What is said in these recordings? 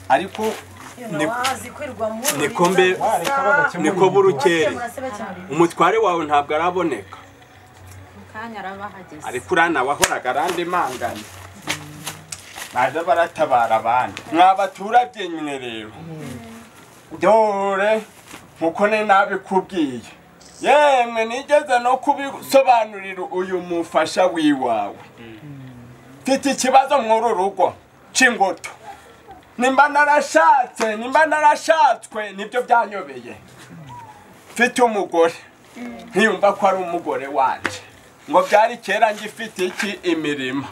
Ariko nikombe niko burukeri umutware wawe ntabwo araboneka. Ariko urana wahoraga arandi mangana baje baratabara abandi mwabaturage nyine rero dore nkuko ne nabikubwiye yemwe nigeze no kubisobanurira uyu mufasha wiwawe mfite ikibazo mw'uru rugo c'ingoto nimba narashatse nimba narashatswe nibyo byanyobeye mfite umugore ntiyumva ko ari umugore wanje ngo byari kera ngifite iki imirima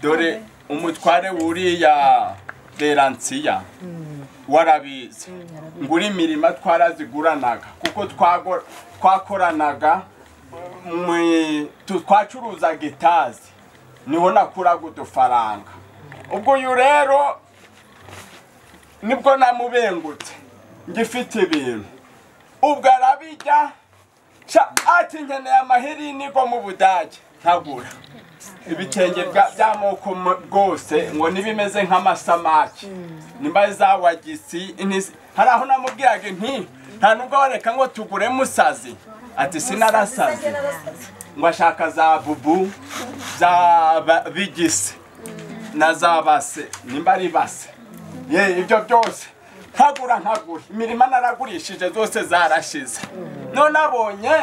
dore umutware wuriya Beransiya warabizi nguri imirima twaraziguranaga kuko twakoranaga twacuruzaga itazi niho nakuraga udufaranga ubwo uyu rero nibwo namubengutse ngifite ibintu ubwo arabijya ati nkeneye amaherini go mu Budage nkagura ibitenge by'amoko bwose ngo nibimeze nk'amasamaki nimba za wagisi hari aho namubwiraga nti nta nubwo bareka ngo tugure musazi ati sinarasazi ngo ashaka za bubu za bigisi na za base nimba ari base ye ibyo byose nkagura imirima naragurishije zose zarashize none abonye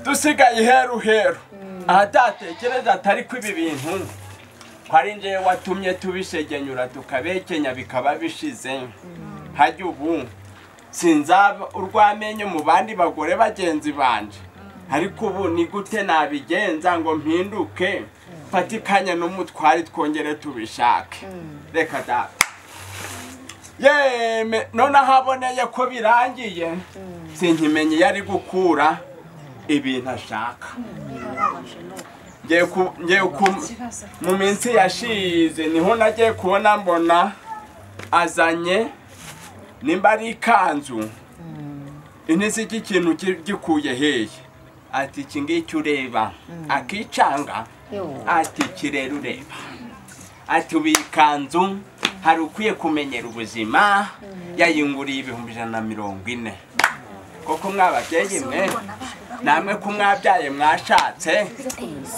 dusigaye iheru heru ahatatekereza atari ko ibi bintu ko ari njyewe watumye tubishegenyura tukabekenya bikaba bishize hajya ubu sinzaba urw'amenyo mu bandi bagore bagenzi banje ariko ubu ni gute nabigenza ngo mpinduke fatikanya n'umutware twongere tubishake reka data yeme none ahaboneye ko birangiye sinkimenye yari gukura ibintu ashaka mu minsi yashize niho nagiye kubona mbona azanye nimba ari ikanzu intizi ikintu gikuye hehe ati iki ngiki ureba akicanga ati kirera ureba ati ubu ikanzu hari ukwiye kumenyera ubuzima yayinguriye 140,000 koko mwababyeyi mwe namwe ko mwabyaye mwashatse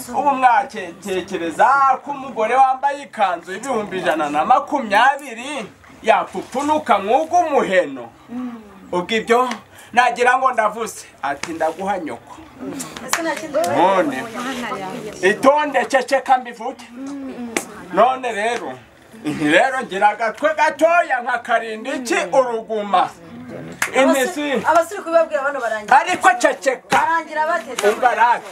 ubu mwatekereza ko umugore wambaye ikanzu 120,000 yapfupfunuka mwuga umuheno ubwo ibyo nagira ngo ndavuze ati ndaguha nyoko none itonde ceceka mbivuge none rero ngira agatwe gatoya nkakarinda iki uruguma inisi abasuri kubabwira bano barangira ariko ceceka barangira bateze umbaraka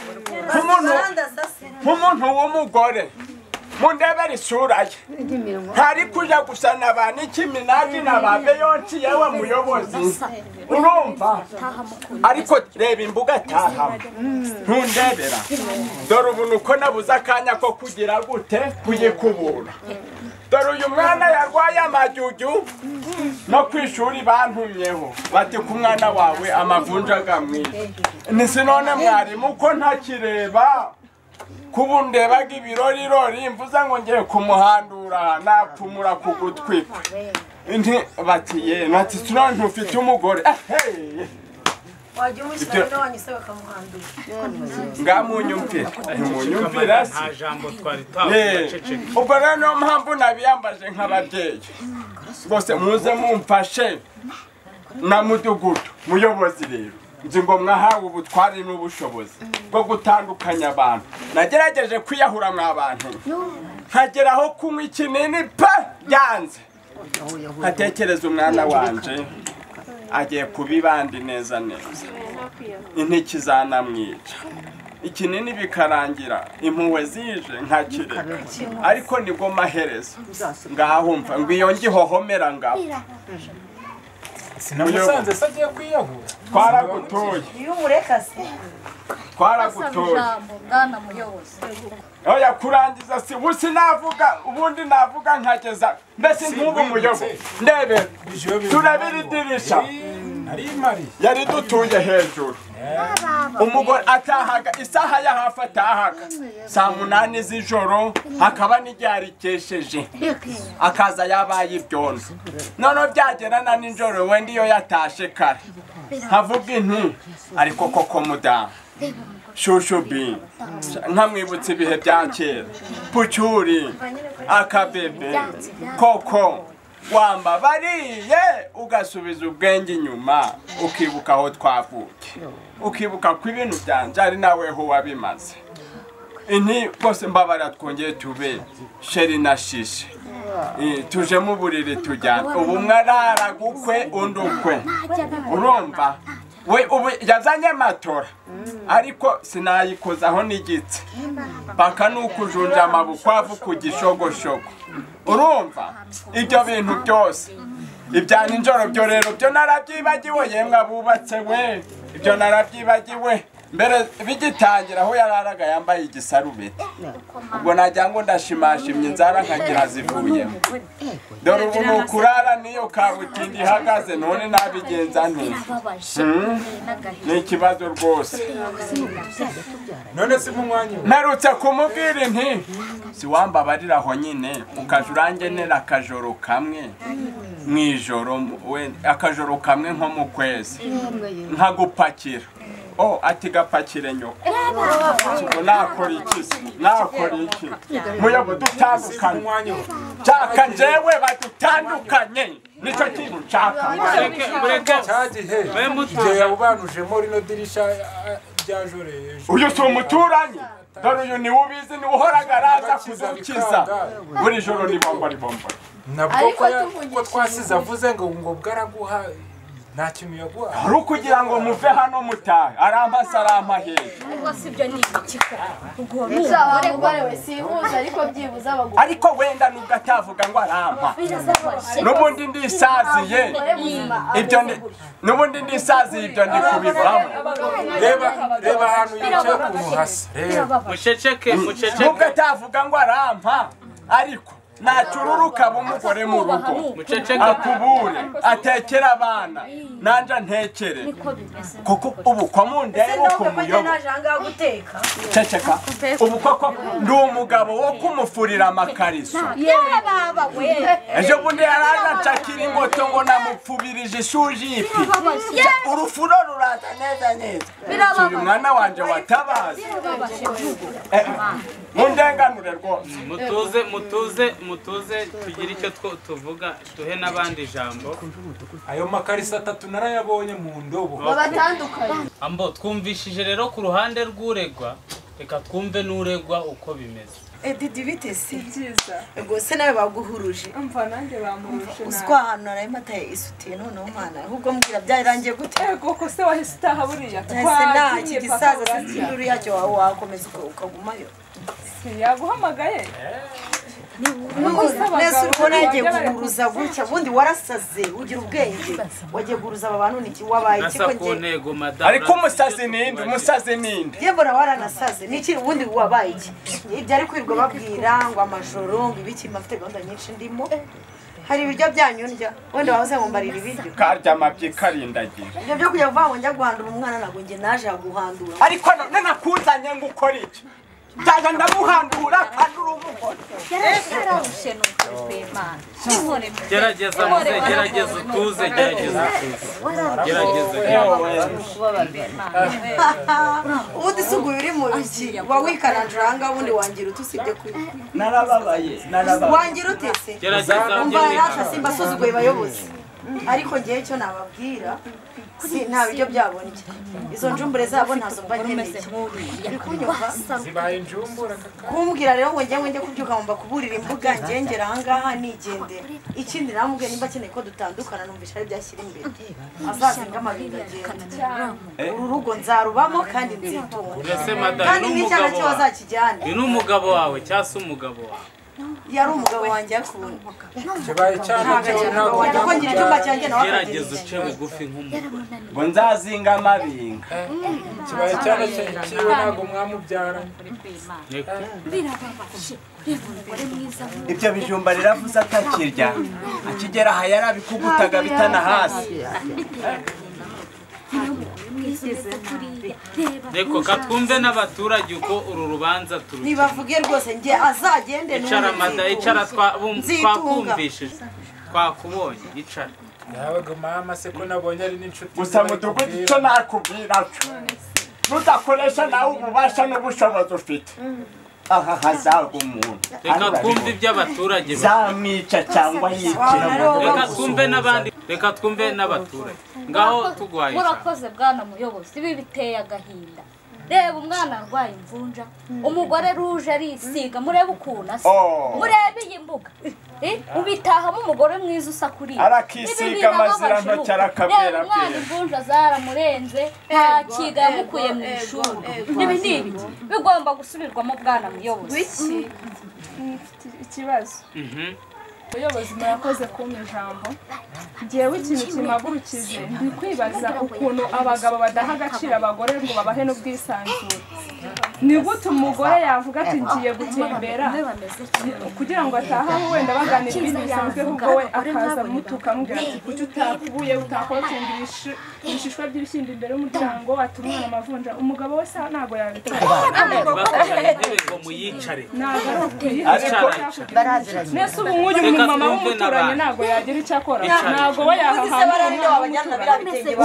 nk'umuntu w'umugore mundebera isura ye ntari kuja gusa na ba Nikiminaji na ba Beyonce yewe muyobozi urumva ariko reba imbuga atahamo ntundebera dore ubu nuko nabuze akanya ko kugira gute kuyikubura dore uyu mwana yarwaye amajyujyu no ku ishuri bantumyeho bati ku mwana wawe amavunja agamwishe nisi none mwarimu ko ntakireba kubu ndebaga ibirorirori mvuze ngo ngiye kumuhandura napfumura ku gutwi kwe nti bati ye nati sinone ntufite umugore wajya umushyira n'abanyu se bakamuhandura ngamunyumvira ntimunyumvira se nta jambo twari twavuga. Ubwo rero niyo mpamvu nabiyambaje nk'ababyeyi rwose muze mumfashe na mudugudu muyobozi rero nzi ngo mwahawe ubutware n'ubushobozi bwo gutandukanya abantu nagerageje kwiyahura mwa bantu nkageraho kunywa ikinini pe byanze nkatekereza umwana wanje agiye kubibandi neza neza intiki zanamwica ikinini bikarangira impuhwe zije nkakireka ariko nibwo maherezo ngaho mva ngo iyo ngihohomera ngapfa sinamusanze se agiye kwiyahura twaragutoye iyo umureka se twaragutoye oya kurangiza si ubu sinavuga ubundi navuga nkageza mbese nk'ubu muyobo ndebe turabira idirisha Yari dutuye hejuru. Umugore atahaga isaha ya hafi atahaga saa 8 z'ijoro hakaba n'iryarikesheje akaza yabaye ibyondo. None byagera na nijoro wenda iyo yatashe kare havuga intu ariko koko mudamu shushubi nkamwibutsa ibihe bya kera pucyuri akabebe koko wamba bariye ugasubiza ubwenge inyuma ukibuka aho twavuye ukibuka ko ibintu byanje ari nawe ho wabimaze. Inti bose mbabara twongeye tube sheri na shishe tuje mu buriri tujyana ubu mwarara gukwe undi ukwe urumva we ubu yazanye matora ariko sinayikozaho n'igitsi paka nukujunja amabukwavu ku gishogoshogo urumva ibyo bintu byose ibya nijoro byo rero byo narabyibagiwe yemwe abubatse we ibyo narabyibagiwe mbere bigitangira aho yararaga yambaye igisarubeti ubwo najya ngo ndashimashimye inzara nkagira zivuyemo dore ubu ni ukurara niyo kabutindi ihagaze none nabigenza nte ni ikibazo rwose. None si mu mwanya mperutse kumubwira inti si wambabarira aho nyine ukaja urangenera akajoro kamwe mw'ijoro akajoro kamwe nko mu kwezi nkagupakira. Oh, ati gapakire nyoko. Nakora iki? Nakora iki? Muyobo dutandukanye. Nshaka njyewe badutandukanye. Nicyo kintu nshaka. Mureke cyagihe. Igihe yabubanujemo rino dirisha ryajoreye. Uyu si umuturanyi. Dore uyu ni ubizi ni uhoraga araza kudukiza. Buri joro ni bombo ni bombo. Nabwo ko twasize avuze ngo ngo bwaraguha nta kintu yaguha. Ari ukugira ngo muve hano mutahe arampasa arampahera. Ariko wenda nubwo atavuga ngo arampa n'ubundi ndisaziye ibyo n'ubundi ndisaziye ibyo ndi kubivamo. Reba ahantu yicaye ku muhasa. Reba muceceke muceceke nubwo atavuga ngo arampa ariko nacururuka umugore mu rugo akubure atekera abana nanja ntekere kuko ubu kwa mundeba uko muyobo ceceka ubu koko ndi umugabo wo kumufurira amakariso. Ejo bundi yaraza nshakira ingoto ngo namupfubirije ishujipi urufuro ruraza neza neza. Uyu mwana wanje watabazi mundenganure rwose. Mutuze mutuze mutuze tugire icyo tuvuga duhe n'abandi ijambo. Ayo makarisa atatu narayabonye mu ndobo babatandukanye. Ambo twumvishije rero ku ruhande rw'uregwa, reka twumve n'uregwa uko bimeze. Didi bite si byiza rwose nawe baguhuruje. Umva nanjye bamuruje. Uswa ahantu naraye mataye isutiye noneho mwana ahubwo mbwira byarangiye gute? Ego ko se wahise utaha buriya twagiye gisaza sinduru yacyo wakomeza ukagumayo. Yaguhamagaye Nese urabona yagiye guhuruza gutya ubundi warasaze ugira ubwenge wagiye guhuruza aba bantu niki wabaye iki ko nge ariko umusazi ninde umusazi ninde yebora mbona waranasaze niki ubundi wabaye iki ibyo ari kwirwa babwira ngo amajoro ngo ibiki mafite gahunda nyinshi ndimo hari ibiryo byanyu ndya wenda wahoze ngo mbarira ibiryo karya amabyi karindagira ibyo byo kujya kuvuga ngo njya guhandura umwana ntabwo nge naje guhandura ariko none nakuzanye ngo ukore iki ndaza ndamuhandura kandi uri umugore gerageza muze gerageza utuze gerageza utuze gerageza ubundi isuguye uri mu biki wawikaranjura ahangaha ubundi wangira ute usibye kuri narababaye narababaye wangira ute se gerageza umva rasha simba asuzuguye bayobozi ariko ngewe icyo nababwira si nta biryo byabo ndya izo njumbure zabo ntazo mba nkeneye uri kunyumva zibaye injumbura kaka kumbwira rero ngo njye njye kubyuka ngomba kuburira imbuga ngengera ahangaha nigendera ikindi namubwiye nimba akeneye ko dutandukana numvisha ari byashyira imbere azazinga amabinga agenda uru rugo nzarubamo kandi nzitunga Ese madame kandi n'icyana n'umugabo cye wawe bazakijyane uyu ni umugabo wawe cyangwa se umugabo wawe yari umugabo wanjye akunda kibaye cyane cyo ntabwo wanjye ko ngira icyumba cyanjye nawe akagira gerageza icye uce bugufi nk'umugore ngo nzazinga amabinga kibaye cyane cyiwe ntabwo mwamubyaranye ibyo bijumba riravuze atakirya akigera aha yarabikugutaga bitana hasi Reko katwumve n'abaturage uko uru rubanza turu. Nibavuge rwose nge azagende n'ubu. Icara mada, icara twakumvishije. Twakubonye, icara. Yabaga mama se ko nabonye ari n'inshuti. Gusa mudugudu icyo nakubwira cyo. Nudakoresha nawe ububasha n'ubushobozi ufite. Aha hazaga umuntu. Reka twumve iby'abaturage. Zamwica cyangwa yicira. Reka twumve n'abandi. Reka twumve n'abaturage. Ngaho tugwaye. Murakoze bwana muyobozi, ibi biteye agahinda. Reba umwana arwaye imvunja, umugore ruje arisiga, murebe ukuntu asa. Murebe iyi mbuga. Ubitahamo umugore mwiza usa kuri. Arakisiga amazira ntoki arakabwira. Umwana imvunja zaramurenze, nta kiga yamukuye mu ishuri. Ibi ni ibiki bigomba gusubirwamo bwana muyobozi. Wiki ikibazo. Muyobozi murakoze kumpa ijambo. Ngewe ikintu kimagurukije ndi kwibaza ukuntu abagabo badaha agaciro abagore ngo babahe n'ubwisanzure. Ni gute umugore yavuga ati ngiye gutembera kugira ngo atahe wenda baganira ibintu bisanzwe, ahubwo we akaza amutuka amubwira ati kuki utakubuye utakotinga ibishishwa by'ibishyimbo imbere y'umuryango ati umwana amavunja. Umugabo we ntabwo yabikora. Ntabwo ari ukuyicara. Nese ubu nk'uyu mumama w'umuturanyi ntabwo yagira icyo akora, ntabwo we yahahamba.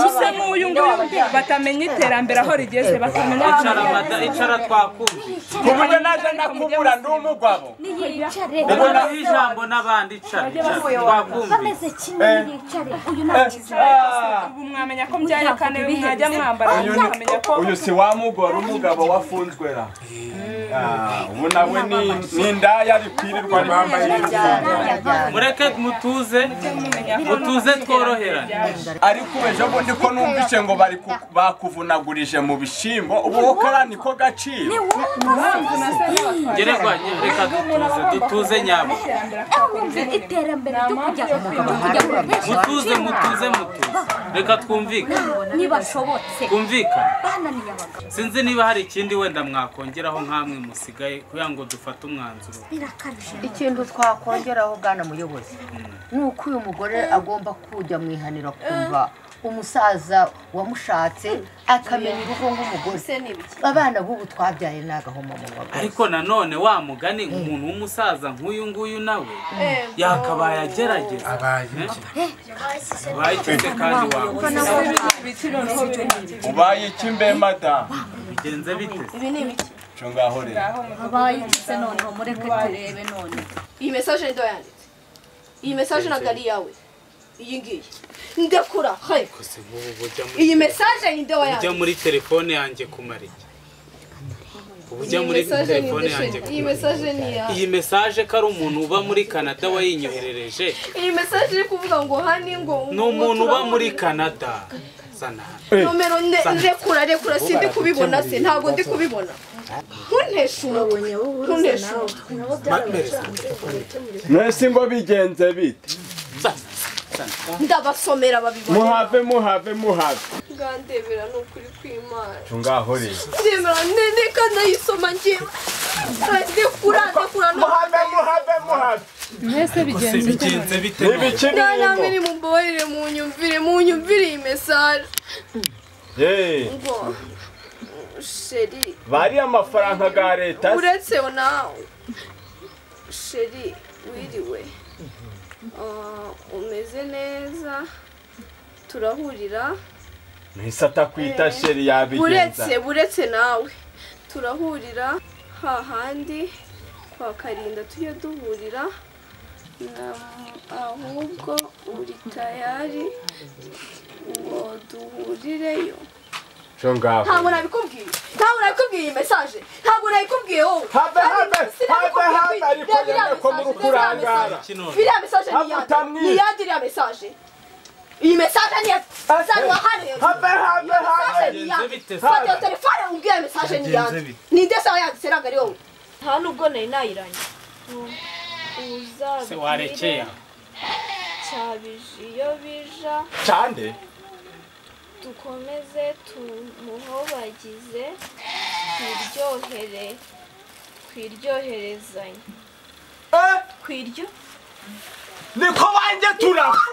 Use nk'uyu nguyu batamenya iterambere aho rigeze, batamenya. Icara twakumvise. Kuburyo naje nakubura ndi umugabo. Ubona ijambo n'abandi icara. Twakumvise. Ubu mwamenya ko mbyaye kane mwajya mwambara mukamenya ko uyu si wa mugore umugabo wafunzwe ra. Ubu nawe ni indaya ari kwirirwa bambaye. Mureke mutuze, mutuze tworoherane. Ariko ejo bundi ko numvise ngo bari bakuvunagurije mu bishimbo, ubu karani ko gaciro. Gerekwa reka dutuze, dutuze nyabo. Iterambere ryo mutuze, mutuze, mutuze. Reka twumvikane. Nibashobotse. Twumvikane. Sinzi niba hari ikindi wenda mwakongeraho nkamwe musigaye kugira ngo dufate umwanzuro. Ikintu twakongeraho bwana muyobozi nuko uyu mugore agomba kujya mu ihaniro kumva umusaza wamushatse akamenya urugo nk'umugore. Abana b'ubu twabyaye n'agahomamunwa. Ariko nanone wa mugani umuntu w'umusaza nk'uyu nguyu nawe yakabaye agerageza. Abaye iki kandi wawe? Ubaye iki mbe mada? Bigenze bite? Ibi ni ibiki? Cyo ngaho rero. Abaye iki noneho mureke turebe none. Iyi message ni yanditse. Iyi message ntabwo ari iyawe. Iyi ngiyi. Ndekura, hey. Iyi message ni nde wayanditse? Ujya muri telefone yanjye kumara iki? Ujya muri telefone yanjye. Iyi message ni ya. Iyi message ko ari umuntu uba muri Canada wayinyoherereje. Iyi message iri kuvuga ngo hani ngo ni umuntu uba muri Canada. Sana. Nomero ndekura, rekura sindi kubibona se, ntabwo ndi kubibona. Ntunteshe umutwe. Ntunteshe umutwe. Mwese ngo bigenze bite? Ndabasomera babibona. Muhave, muhave, muhave. Ngandebera nukuri kw'Imana. Ngaho rero. Ndemera neka ndayisoma ngiye. Ndekura, ndekura no. Muhave, muhave, muhave. Mwese bigenze bite? Namwe ni mumbabarire munyumvire, munyumvire iyi message. Ngo sheri. Bari amafaranga ga leta. Uretse nawe. Sheri wiriwe. Umeze neza turahurira. Nahise atakwita sheri yabigenza. Buretse, buretse nawe turahurira hahandi kwa Karinda tujye duhurira, ahubwo uri tayari ngo duhurireyo. Ntabwo nabikubwiye, ntabwo nabikubwiye iyi message, ntabwo nabikubwiye wowe. Habe, habe, habe, habe, ariko nyine ko muri kurangara. Iriya message ni iyande, ni iyande iriya message. Iyi message ni iyande, hano. Habe, habe, habe. Fata iyo telefone umbwire message ni iyande. Ni nde se wayanditse ntabwo ari wowe. Nta nubwo nari nayirangiye. Se warekeye. Cyabije iyo bija. Cyande? Dukomeze tumuhobagize twiryohere twiryoherezanye. Niko wanjye turapfa.